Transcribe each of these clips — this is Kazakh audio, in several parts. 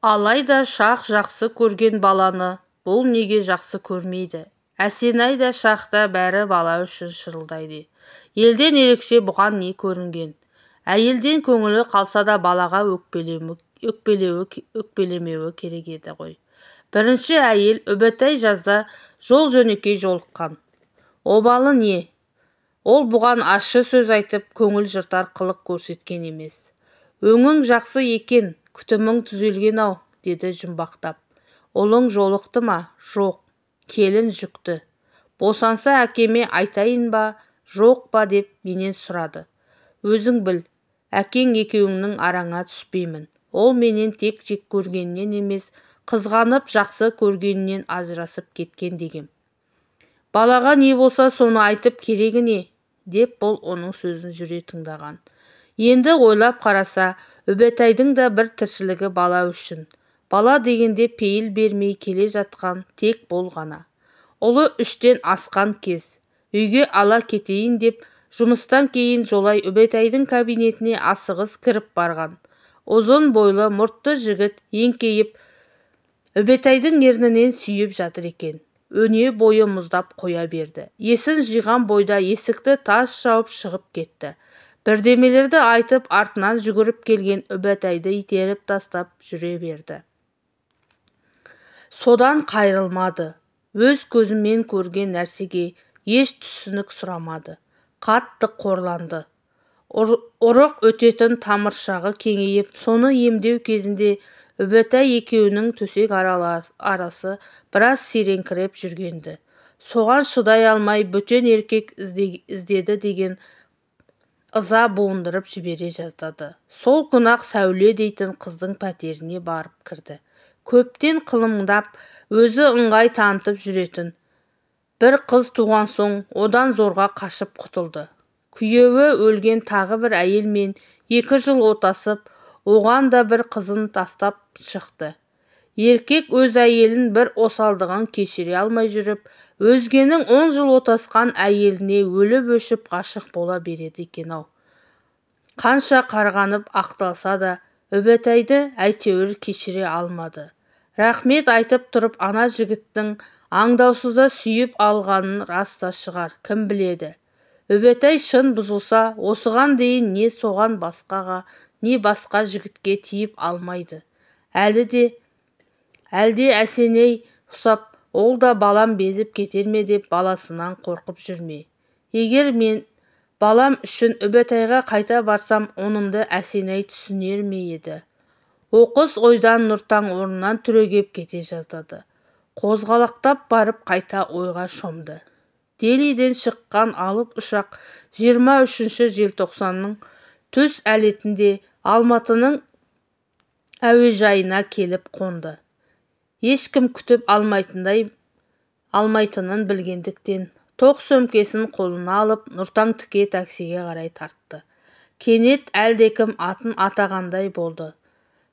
Алайда Шах жақсы көрген баланы бұл неге жақсы көрмейді? Әсенай да, Шах та, бәрі бала үшін шырылдайды. Елден ерекше бұған не көрінген? Әйелден көңілі қалса да, балаға өкпелемеуі керек еді ғой. Бірінші әйел Үбітай жазда жол-жөнекей жолыққан. Обалы не? Ол бұған ащы сөз айтып, көңіл жыртар қылық көрсеткен емес. «Өңің жақсы екен, күтімің түзелген-ау», деді жұмбақтап. «Ұлың жолықты ма?» «Жоқ». «Келін жүкті. Босанса, әкеме айтайын ба, жоқ па деп менен сұрады. Өзің біл, әкең екеуіңнің араңа түспеймін. Ол менен тек жек көргеннен емес, қызғанып жақсы көргенінен ажырасып кеткен дегем. Балаға не болса, соны айтып керегі не?» деп бұл оның сөзін жүре тыңдаған. Енді ойлап қараса, Үбітайдың да бір тіршілігі бала үшін. Бала дегенде пейіл бермей келе жатқан тек бұл ғана. Ұлы 3-тен асқан кез. Үйге ала кетейін деп, жұмыстан кейін жолай Үбітайдың кабинетіне асығыс кіріп барған. Ұзын бойлы мұртты жігіт еңкейіп, Үбітайдың ернінен сүйіп жатыр екен. Өне бойы мұздап қоя берді. Есін жиған бойда есікті тас жауып шығып кетті. Бірдемелерді айтып, артынан жүгіріп келген Үбітайды итеріп тастап жүре берді. Содан қайрылмады. Өз көзімен көрген нәрсеге еш түсінік сұрамады. Қатты қорланды. Ұрық өтетін тамыршағы кеңейіп, соны емдеу кезінде Үбітай екеуінің төсек арасы біраз сиреңкіреп жүргенді. Соған шыдай алмай бөтен еркек іздеді деген ыза буындырып жібере жаздады. Сол күні-ақ Сәуле дейтін қыздың пәтеріне барып кірді. Көптен қылымдап, өзі ыңғай танытып жүретін. Бір қыз туған соң одан зорға қашып құтылды. Күйеуі өлген тағы бір әйелмен 2 жыл отасып, оған да бір қызын тастап шықты. Еркек өз әйелін бір осалдығын кешіре алмай жүріп, өзгенің 10 жыл отасқан әйеліне өліп-өшіп ғашық бола береді екен-ау. Қанша қарғанып ақталса да, Үбітайды әйтеуір кешіре алмады. Рахмет айтып тұрып, ана жігіттің аңдаусызда сүйіп алғанын рас та шығар, кім біледі. Үбітай шын бұзылса, осыған дейін не соған басқаға, не басқа жігітке тиіп алмайды. Әлде Әсеней ұқсап, ол да балам безіп кетер ме деп баласынан қорқып жүрме. Егер мен балам үшін Үбітайға қайта барсам, онымды Әсеней түсінер ме еді? Оқыс ойдан Нұртаң орнынан түрегеп кете жаздады. Қозғалақтап барып қайта ойға шомды. Делиден шыққан алып ұшақ 23 желтоқсанның түс әлетінде Алматының әуежайына келіп қонды. Ешкім күтіп алмайтынын білгендіктен тоқ сөмкесін қолына алып, Нұртаң тіке таксиге қарай тартты. Кенет әлдекім атын атағандай болды.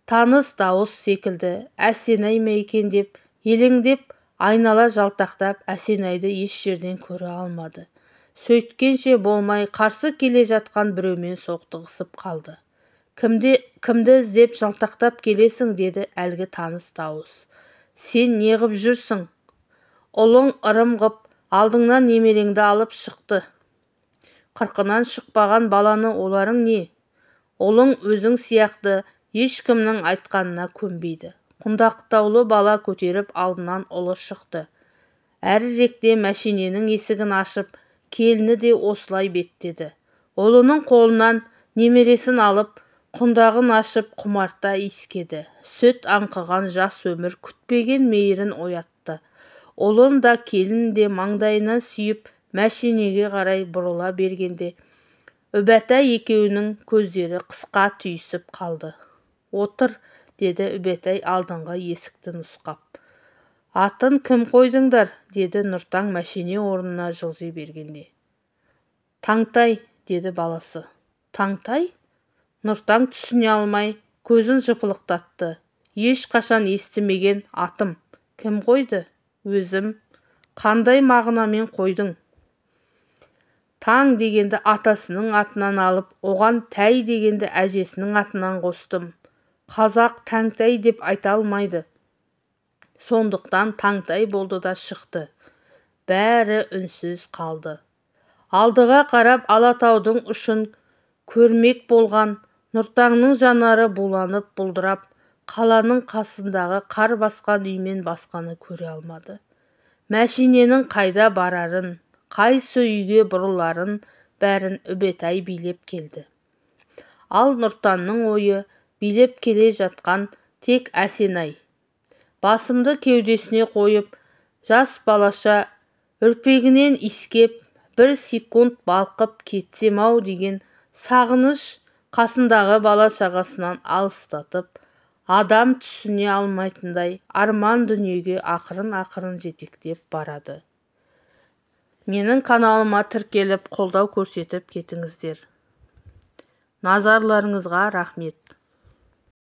Таныс дауыс секілді, Әсенай ма екен деп елеңдеп, айнала жалтақтап, Әсенайды еш жерден көре алмады. Сөйткенше болмай, қарсы келе жатқан біреумен соқтығысып қалды. Кімді іздеп жалтақтап келесің, деді әлгі таныс дауыс. Сен неғып жүрсің? Ұлың ырым ғып, алдыңнан немереңді алып шықты. Қырқынан шықпаған баланы оларың не? Ұлың өзің сияқты ешкімнің айтқанына көнбейді. Құндақтаулы бала көтеріп алдынан ұлы шықты. Әріректе мәшиненің есігін ашып, келіні де осылай беттеді. Ұлының қолынан немересін алып, құндағын ашып құмарта иіскеді. Сүт аңқыған жас өмір күтпеген мейірін оятты. Ұлын да келін де маңдайынан сүйіп, мәшинеге қарай бұрыла бергенде, Үбітай екеуінің көздері қысқа түйісіп қалды. Отыр, деді Үбітай алдыңғы есікті нұсқап. Атын кім қойдыңдар, деді Нұртаң мәшине орнына жылжи бергенде. Таңтай, деді баласы. Таңтай? Нұртаң түсіне алмай, көзін жыпылықтатты. Ешқашан естімеген атым. Кім қойды? Өзім. Қандай мағынамен қойдың? Таң дегенді атасының атынан алып, оған тәй дегенді әжесінің атынан қостым. Қазақ таңтай деп айта алмайды. Сондықтан таңтай болды да шықты. Бәрі үнсіз қалды. Алдыға қарап Алатаудың ұшын көрмек болған Нұртаңның жанары буланып бұлдырап, қаланың қасындағы қар басқан үймен басқаны көре алмады. Мәшиненің қайда барарын, қайсы үйге бұрыларын бәрін Үбетай билеп келді. Ал Нұртанның ойы билеп келе жатқан тек Әсенай. Басымды кеудесіне қойып, жас балаша үрпегінен иіскеп, бір секунд балқып кетсем-ау деген сағыныш қасындағы бала-шағасынан алыстатып, адам түсіне алмайтындай арман дүниеге ақырын-ақырын жетектеп барады. Менің каналыма тіркеліп, қолдау көрсетіп кетіңіздер. Назарларыңызға рахмет.